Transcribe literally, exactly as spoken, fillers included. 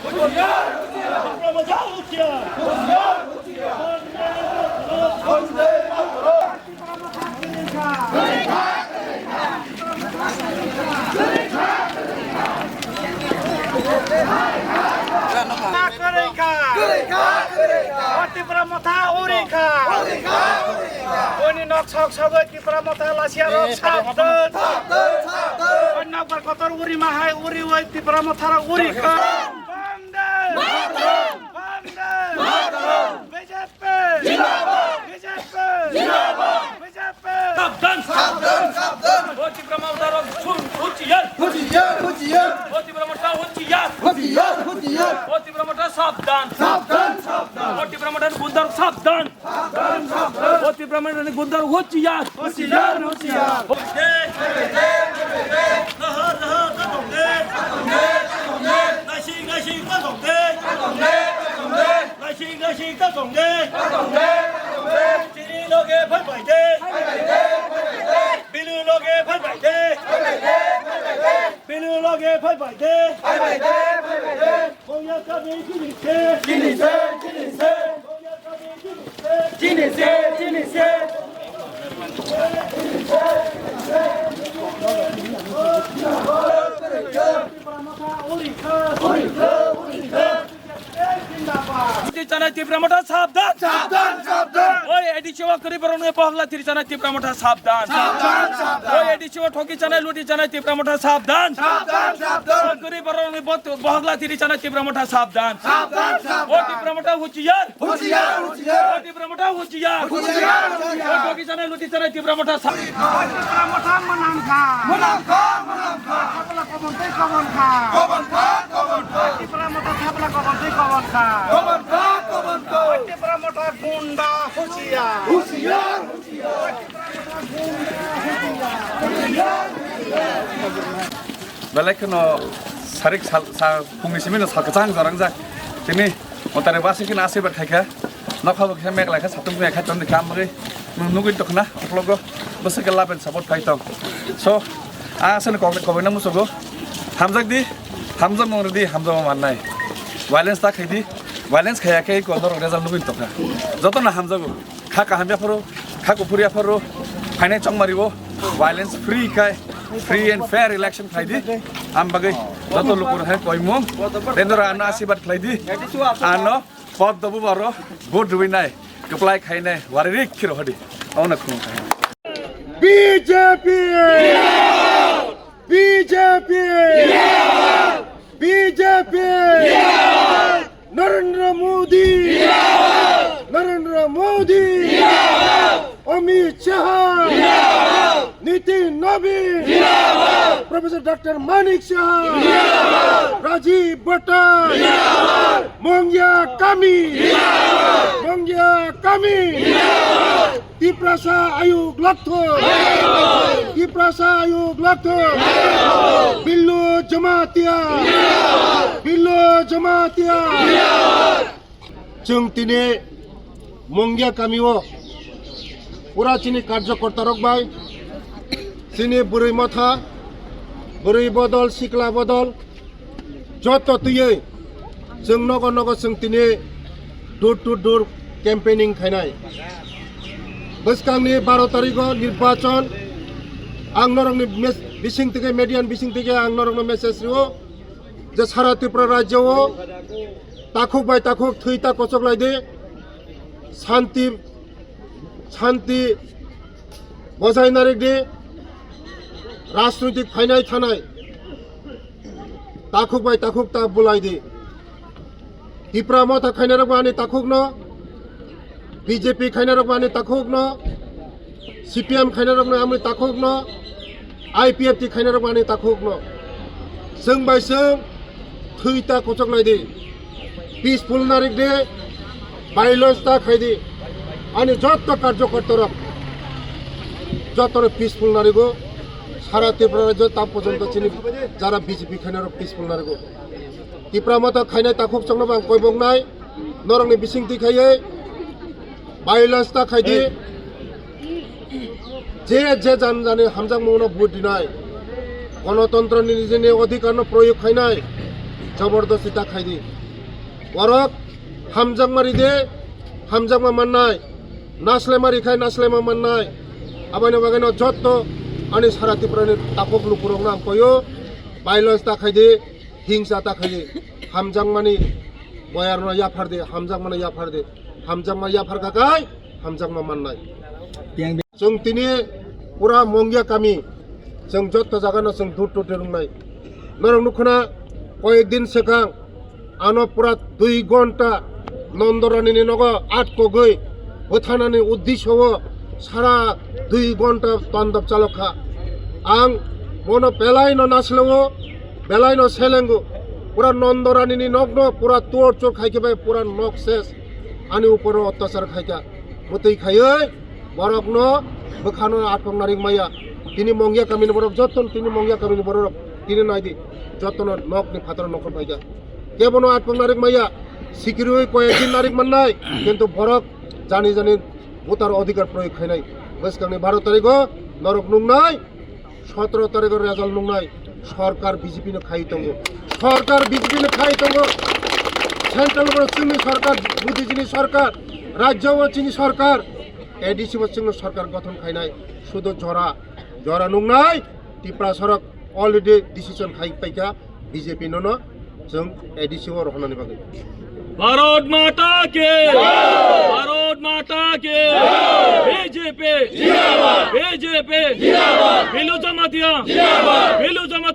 Kwrwi kha. O Tipra Motha uri kha. Boni nok sok sogwi Tipra Motha lasiya rok sabdan. Sabdan, sabdan. Konyakbar kotor uri mahai uri oi Tipra Motha rok uri kha. Bande. Mataram. Bande. Mataram. B J P. Zindabad. B J P. Zindabad. B J P. Sabdan. Sabdan, sabdan. O Tipra Motha rok sun huchiyar. Huchiyar, huchiyar. O Tipra Motha huchiyar. Huchiyar, huchiyar. O Tipra Motha sabdan. Sabdan, sabdan. O Tipra Motha gundar sabdan. O Tipra Motha ni gundar huchiyar. Huchiyar, huchiyar. Naha, naha, ta tong de. Naising, naising, ta tong de. Naising, naising, ta tong de. Chini loge phai bai de. Bilu loge phai bai de. Bilu loge phai bai de. Mongya kami kini se. Kini se, kini se. Mongya kami kini se. Kini se, kini se. Thiri chanai Tipra Motha sabdan. Sabdan, sabdan. Oi, A D C o kwrwi borokni bohogla thiri chanai Tipra Motha sabdan. Sabdan, sabdan. Oi, A D C o thoki chanai luti chanai Tipra Motha sabdan. Sabdan, sabdan. Kwrwi borokni bot-, bohogla thiri chanai Tipra Motha sabdan. Sabdan, sabdan. O Tipra Motha huchiyar. Huchiyar, huchiyar. O Tipra Motha huchiyar. Huchiyar, huchiyar. O thoki chanai luti chanai Tipra Motha sa- Tipra Motha mwnang kha. Mwnang kha, mwnang kha. Sabla kobon tei kobon kha. Kobon kha, kobon kha. Tipra Motha sabla kobon tei kobon kha. Kobon kha, kobon kha. Tipra Motha gunda huchiyar. Huchiyar, huchiyar. Belai kheno sarik sal, sa, phungni simi no sal kwchang jorang jak. Tini motare basi kheno asirbat khaikha. Nokha bo khe meglai kha, satung khe khai tong ni kam bagwi. Nwng nugwi tongkha na, uklogo bwswk khe love and support khai tong. So, a aswkno kok, kokbai nang musugo. Hamjak di, hamjakmung rwdi, hamjakma mannai. Violence ta khaidi, violence khaya khe ko norok result nugwi tongkha. Jotono hamjago. Kha kaham yapharo, kha kuphur yapharo, phainai chongmari o, violence free khai, free and fair election khaidi. Am bagwi joto lukurok hai koimung, tendora ano asirbat khlaidi, ano pod dobu baro, vote rwinai, kwplai khainai, waririk khiro hodi. Ono khum khai. B J P! B J P! B J P! Narendra Modi! Narendra Modi! Amit Shah! Nitin Nabin! Professor Doctor Manik Saha! Rajiv Bhatta! Mongya Kami! Mongya Kami! Tiprasa ayuk lakthok! Tiprasa ayuk lakthok! Billu Jamatia! Billu Jamatia! Chwng tini Mongya kamio pura chini karjokortarok bai, chini bwrwi motha, bwrwi bodol, sikla bodol, joto twiwi chwng nogo nogo chwng tini door to door campaigning khainai. Bwskangni baro tarigo nirbachon, ang norokni mes-, bising thike, media ni bising thike ang norokno message rio je sara Tripura rajyo o takhuk bai takhuk thwi ta kochok lai di, santi, santi bojai narik di, rajnoitik phainai thanai takhuk bai takhuk ta bulai di. Tipra Motha khainai rok bo ani takhuk no, B J P khainai rok bo ani takhuk no, C P M khainai rok no amni takhuk no, I P F T khainai rok bo ani takhuk no. Chwng bai chwng thwi ta kochok nai di. Peaceful narik di, violence ta khai di. Ani jotto karjokorta rok jotto no peaceful narigo. Sara Tripura rajyo ta porjonto chini jara B J P khainai rok peaceful narigo. Tipra Motha khainai takhuk chwngno bo ang koiboknai, norokni bisingtwi khaiwi violence ta khaidi, je je jan jani hamjakmungno vote dinai, gonotontroni nijini odhikarno proyog khainai, Jobordosti ta khaidi. Borok hamjakma ride, hamjakma mannai. Naslaima rikhai naslaima mannai. Aboni bagwino jotto ani sara Tripurani takhuk lukurokno ang koyo, violence ta khaidi, hingsa ta khaidi. Hamjakmani boyarno yaphardi, hamjakmano yaphardi. Hamjakma yapharkha khai, hamjakma mannai. Chwng tini pura Mongia kami, chwng jotto jagano chwng dur dur dur wngnai. Norok nukhuna koyek din swkang ano pura dui gonta Nondoranini nogo atkogwi bwthanani uddisyo o sara dui gonta tandop chalokha. Ang bono belaino nasleo, belaino selengo, pura Nondoranini nokno pura torchor khaikhe bai pura nok ses, ani uporo otyachar khaikha. Bwtwi khaiwi borokno bwkhano atkok narik maya. Tini Mongia kamini borok jotto, tini Mongia kamini borok tini naidi, jottono nokni phataro nokol phaikha. Kebono atkok narik maya, sikirwi koyek din narik mannai, kintu borok jani jani voter odhikar proyog khainai. Bwskangni baro tarigo norok nungnai, sotoro tarigo result nungnai, sorkar B J P no khai tongo, sorkar B J P no khai tongo, central o chini sorkar, Modi jini sorkar, rajyo o chini sorkar, A D C o chini sorkar gothon khainai, sudo jora, jora nungnai, Tripura sorok already decision khai paikha, B J P nono chwng A D C o rohornani bagwi. Bharat Mata ki! Bharat Mata ki! B J P! B J P! Bhelu Jamatia! Bhelu Jamatia!